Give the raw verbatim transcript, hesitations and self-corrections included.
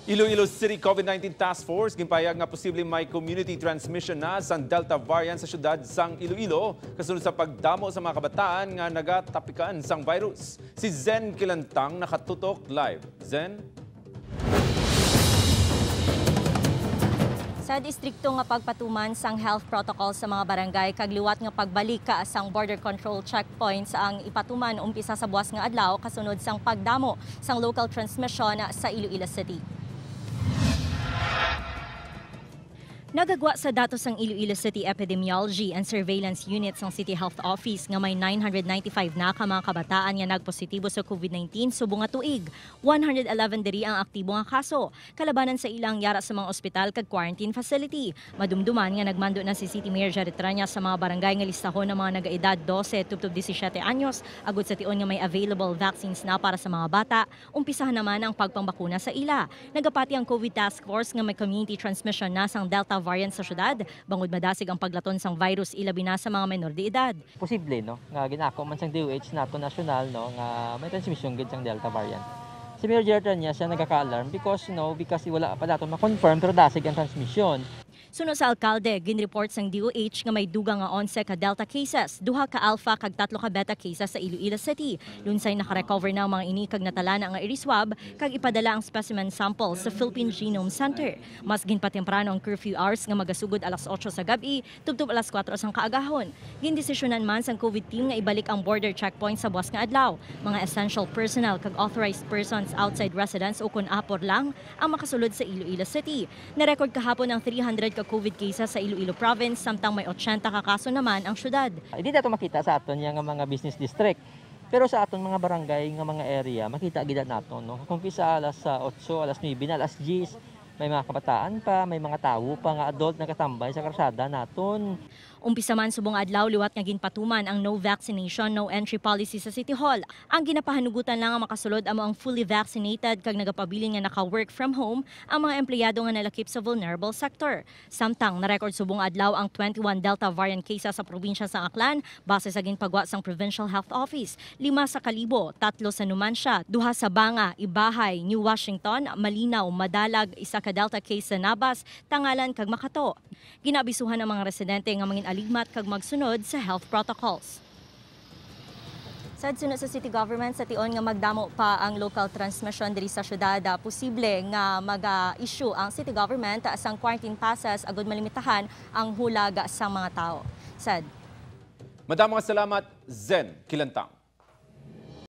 Iloilo City COVID nineteen Task Force ginpahayag nga posible may community transmission na sang Delta variant sa siyudad sang Iloilo, kasunod sa pagdamo sa mga kabataan nga nagatapikan sang virus. Si Zen Kilantang nakatutok live. Zen? Sa distrikto nga pagpatuman sang health protocol sa mga barangay kag liwat nga pagbalik ka sang border control checkpoints ang ipatuman umpisa sa buwas nga adlaw kasunod sang pagdamo sang local transmission sa Iloilo City. Nagagwa sa datos sang Iloilo City Epidemiology and Surveillance Unit sang City Health Office nga may nine hundred ninety-five na ka mga kabataan nga nagpositibo sa COVID nineteen subong nga tuig. One hundred eleven diri ang aktibo nga kaso, kalabanan sa ilang yara sa mga ospital kag quarantine facility. Madumduman nga nagmando na si City Mayor Jerry Treñas sa mga barangay nga listahon ang mga nagaedad dose tubtob disisiete anyos, agud sa tion nga may available vaccines na para sa mga bata, umpisahan naman ang pagpangbakuna sa ila. Nagapati ang COVID Task Force nga may community transmission na sang Delta variant sa syudad, bangod madasig ang paglaton sang virus, ilabi na sa mga menor de edad. Posible, no, nga ginako man sang D O H nato nasyonal, no, nga may transmission gid sang Delta variant. Si Mayor Jerry Treñas siya nagaka-alarm because, you know, because wala pa nato ma-confirm pero dasig ang transmission. Suno sa alkalde, ginreport sang D O H nga may dugang nga onse ka Delta cases, duha ka Alpha kag tatlo ka Beta cases sa Iloilo City. Lunsay nakarecover na ang mga ini kag natalana nga iri-swab kag ipadala ang specimen sample sa Philippine Genome Center. Mas ginpatemprano ang curfew hours nga magasugod alas otso sa gab-i tubtob alas kuwatro sang kaagahon. Gindesisyonan man sang COVID team nga ibalik ang border checkpoint sa buwas nga adlaw. Mga essential personnel kag authorized persons outside residence ukon apor lang ang makasulod sa Iloilo City. Na-record kahapon ang three hundred ka COVID cases sa Iloilo Province, samtang may ochenta ka kaso naman ang syudad. Hindi nato makita sa aton nga mga business district. Pero sa aton mga barangay nga mga area, makita gid nato, no? Kung kisa alas sa otso, alas nuebe na, alas diyes, may mga kabataan pa, may mga tawo pa nga adult nagatambay sa karsada naton. Umpisa man subong adlaw liwat nga ginpatuman ang no vaccination, no entry policy sa City Hall. Ang ginapahanugutan lang nga makasulod amo ang fully vaccinated kag nagapabilin nga naka-work from home ang mga empleyado nga nalakip sa vulnerable sector. Samtang na-record subong adlaw ang twenty-one Delta variant cases sa probinsya sang Aklan, base sa ginpagwa sang Provincial Health Office. Lima sa Kalibo, tatlo sa Numancia, duha sa Banga, Ibahay, New Washington, Malinaw, Madalag, isa ka Delta case sa Nabas, Tangalan kag Makato. Ginaabisuhan ang mga residente nga mangin-aligmat kag magsunod sa health protocols. Sad, suno sa city government, sa tion nga magdamo pa ang local transmission diri sa syudad, ah, posible nga mag-issue ang city government sang quarantine passes agud malimitahan ang hulag sang mga tawo. Sad. Madamo nga salamat, Zen Kilantang.